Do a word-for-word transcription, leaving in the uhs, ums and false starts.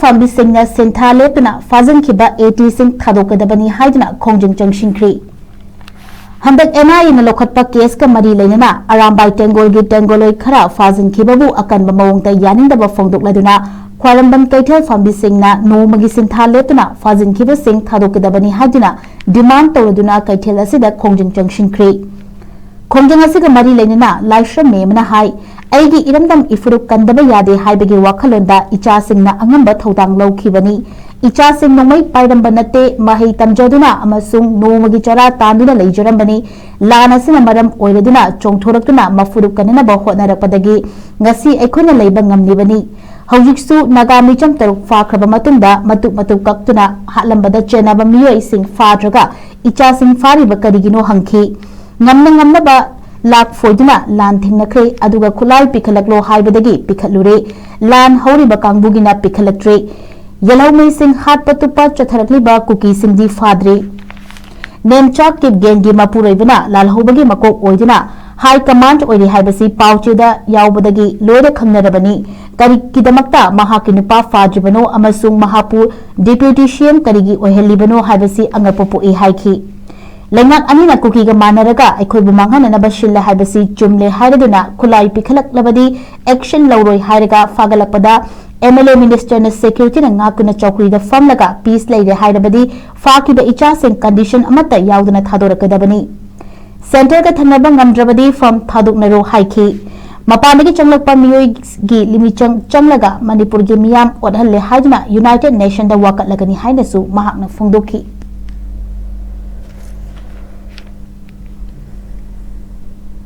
ꯐꯥꯝꯕꯤꯁꯤꯡꯅ ꯁꯦꯟꯊꯥ ꯂꯦꯞꯇꯨꯅ ꯐꯥꯖꯤꯟꯈꯤꯕ ꯑꯦ ꯇꯤꯁꯤꯡ ꯊꯥꯗꯣꯛꯀꯗꯕꯅꯤ ꯍꯥꯏꯗꯨꯅ ꯈꯣꯡꯖꯪ ꯆꯪꯁꯤꯟꯈ꯭ꯔꯤ꯫ ꯍꯟꯗꯛ ꯑꯦꯟ ꯑꯥꯏ ꯑꯦꯅ ꯂꯧꯈꯠꯄ ꯀꯦꯁꯀ ꯃꯔꯤ ꯂꯩꯅꯅ ꯑꯔꯥꯝꯕꯥꯏ ꯇꯦꯡꯒꯣꯜꯒꯤ ꯇꯦꯡꯒꯣꯂꯣꯏ ꯈꯔ ꯐꯥꯖꯤꯟꯈꯤꯕꯕꯨ ꯑꯀꯟꯕ ꯃꯑꯣꯡꯗ ꯌꯥꯅꯤꯡꯗꯕ ꯐꯣꯡꯗꯣꯛꯂꯗꯨꯅ ꯈ꯭ꯋꯥꯏꯔꯝꯕꯟ ꯀꯩꯊꯦꯜ ꯐꯥꯝꯕꯤꯁꯤꯡꯅ ꯅꯣꯡꯃꯒꯤ ꯁꯤꯟꯊꯥ ꯂꯦꯞꯇꯨꯅ ꯐꯥꯖꯤꯟꯈꯤꯕꯁꯤꯡ ꯊꯥꯗꯣꯛꯀꯗꯕꯅꯤ ꯍꯥꯏꯗꯨꯅ ꯗꯤꯃꯥꯟ ꯇꯧꯔꯗꯨꯅ ꯀꯩꯊꯦꯜ ꯑꯁꯤꯗ ꯈꯣꯡꯖꯪ ꯆꯪꯁꯤꯟꯈ꯭ꯔꯤ꯫ ꯈꯣꯡꯖꯪ ꯑꯁꯤꯒ ꯃꯔꯤ ꯂꯩꯅꯅ ꯂꯥꯏꯁ꯭ꯔꯝ ꯃꯦꯝ ꯑꯃꯅ ꯍꯥꯏ, "ꯑꯩꯒꯤ ꯏꯔꯝꯗꯝ ꯏꯐꯨꯔꯨꯞ ꯀꯟꯗꯕ ꯌꯥꯗꯦ ꯍꯥꯏꯕꯒꯤ ꯋꯥꯈꯜꯂꯣꯟꯗ ꯏꯆꯥꯁꯤꯡꯅ ꯑꯉꯝꯕ ꯊꯧꯗꯥꯡ ꯂꯧꯈꯤꯕꯅꯤ꯫ ꯏꯆꯥꯁꯤꯡ ꯅꯣꯡꯃꯩ ꯄꯥꯏꯔꯝꯕ ꯅꯠꯇꯦ, ꯃꯍꯩ ꯇꯝꯖꯗꯨꯅ ꯑꯃꯁꯨꯡ ꯅꯣꯡꯃꯒꯤ ꯆꯔꯥ ꯇꯥꯟꯗꯨꯅ ꯂꯩꯖꯔꯝꯕꯅꯤ꯫ ꯂꯥꯟ ꯑꯁꯤꯅ ꯃꯔꯝ ꯑꯣꯏꯔꯗꯨꯅ ꯆꯣꯡꯊꯣꯔꯛꯇꯨꯅ ꯃꯐꯨꯔꯨꯞ ꯀꯟꯅꯅꯕ ꯍꯣꯠꯅꯔꯛꯄꯗꯒꯤ ꯉꯁꯤ ꯑꯩꯈꯣꯏꯅ ꯂꯩꯕ ꯉꯝꯂꯤꯕꯅꯤ꯫ ꯍꯧꯖꯤꯛꯁꯨ ꯅꯥꯒꯥ ꯃꯤꯆꯝ ꯇꯔꯨꯛ ꯐꯥꯈ꯭ꯔꯕ ꯃꯇꯨꯡꯗ ꯃꯇꯨꯞ ꯃꯇꯨꯞ ꯀꯛꯇꯨꯅ ꯍꯥꯠꯂꯝꯕꯗ ꯆꯦꯟꯅꯕ ꯃꯤꯑꯣꯏꯁꯤꯡ ꯐꯥꯗ꯭ꯔꯒ ꯏꯆꯥꯁꯤꯡ ꯐꯥꯔꯤꯕ ꯀꯔꯤꯒꯤꯅꯣ ꯍꯪꯈꯤ꯫ ꯉꯝꯅ ꯉꯝꯅꯕ ꯂꯥꯛ ꯐꯣꯏꯗꯨꯅ ꯂꯥꯟ ꯊꯦꯡꯅꯈ꯭ꯔꯦ, ꯑꯗꯨꯒ ꯈꯨꯠꯂꯥꯏ ꯄꯤꯈꯠꯂꯛꯂꯣ ꯍꯥꯏꯕꯗꯒꯤ ꯄꯤꯈꯠꯂꯨꯔꯦ꯫ ꯂꯥꯟ ꯍꯧꯔꯤꯕ ꯀꯥꯡꯕꯨꯒꯤꯅ ꯄꯤꯈꯠꯂꯛꯇ꯭ꯔꯦ꯫ ꯌꯦꯜꯍꯧꯃꯤꯁꯤꯡ ꯍꯥꯠꯄ ꯇꯨꯞꯄ ꯆꯠꯊꯔꯛꯂꯤꯕ ꯀꯨꯀꯤꯁꯤꯡꯗꯤ ꯐꯥꯗ꯭ꯔꯤ꯫ ꯅꯦꯝꯆꯥꯛ ꯀꯤꯞꯒꯦꯟꯒꯤ ꯃꯄꯨꯔꯣꯏꯕꯅ ꯂꯥꯜꯍꯧꯕꯒꯤ ꯃꯀꯣꯛ ꯑꯣꯏꯗꯨꯅ ꯍꯥꯏ ꯀꯃꯥꯟꯗ ꯑꯣꯏꯔꯤ ꯍꯥꯏꯕꯁꯤ ꯄꯥꯎꯆꯦꯗ ꯌꯥꯎꯕꯗꯒꯤ ꯂꯣꯏꯅ ꯈꯪꯅꯔꯕꯅꯤ꯫ ꯀꯔꯤꯒꯤꯗꯃꯛꯇ ꯃꯍꯥꯛꯀꯤ ꯅꯨꯄꯥ ꯐꯥꯗ꯭ꯔꯤꯕꯅꯣ ꯑꯃꯁꯨꯡ ꯃꯍꯥꯛꯄꯨ ꯗꯤꯄ꯭ꯌꯨꯇꯤ ꯁꯤ ꯑꯦꯝ ꯀꯔꯤꯒꯤ ꯑꯣꯏꯍꯜꯂꯤꯕꯅꯣ ꯍꯥꯏꯕꯁꯤ ꯑꯉꯛꯄ ꯄꯣꯛꯏ ꯍꯥꯏꯈꯤ꯫ ꯂꯩꯉꯥꯛ ꯑꯅꯤꯅ ꯀꯨꯀꯤꯒ ꯃꯥꯟꯅꯔꯒ ꯑꯩꯈꯣꯏꯕꯨ ꯃꯥꯡꯍꯟꯅꯅꯕ ꯁꯤꯜꯂꯦ ꯍꯥꯏꯕꯁꯤ ꯆꯨꯝꯂꯦ ꯍꯥꯏꯔꯗꯨꯅ ꯈꯨꯠꯂꯥꯏ ꯄꯤꯈꯠꯂꯛꯂꯕꯗꯤ ꯑꯦꯛꯁꯟ ꯂꯧꯔꯣꯏ ꯍꯥꯏꯔꯒ ꯐꯥꯒꯠꯂꯛꯄꯗ ꯑꯦꯝ ꯑꯦꯜ ꯑꯦ ꯃꯤꯅꯤꯁꯇꯔꯅ ꯁꯦꯀ꯭ꯌꯨꯔꯤꯇꯤꯅ ꯉꯥꯛꯇꯨꯅ ꯆꯧꯀ꯭ꯔꯤꯗ ꯐꯝꯂꯒ ꯄꯤꯁ ꯂꯩꯔꯦ ꯍꯥꯏꯔꯕꯗꯤ ꯐꯥꯈꯤꯕ ꯏꯆꯥꯁꯤꯡ ꯀꯟꯗꯤꯁꯟ ꯑꯃꯠꯇ ꯌꯥꯎꯗꯅ ꯊꯥꯗꯣꯔꯛꯀꯗꯕꯅꯤ꯫ ꯁꯦꯟꯇꯔꯒ ꯊꯪꯅꯕ ꯉꯝꯗ꯭ꯔꯕꯗꯤ ꯐꯥꯝ ꯊꯥꯗꯣꯛꯅꯔꯣ ꯍꯥꯏꯈꯤ꯫ ꯃꯄꯥꯟꯗꯒꯤ ꯆꯪꯂꯛꯄ ꯃꯤꯑꯣꯏꯒꯤ ꯂꯤꯃꯤꯆꯪ ꯆꯪꯂꯒ ꯃꯅꯤꯄꯨꯔꯒꯤ ꯃꯤꯌꯥꯝ ꯑꯣꯠꯍꯜꯂꯦ ꯍꯥꯏꯗꯨꯅ ꯌꯨꯅꯥꯏꯇꯦꯗ ꯅꯦꯁꯟꯗ ꯋꯥꯀꯠꯂꯒꯅꯤ ꯍꯥꯏꯅꯁꯨ ꯃꯍꯥꯛꯅ ꯐꯣꯡꯗꯣꯛꯈꯤ꯫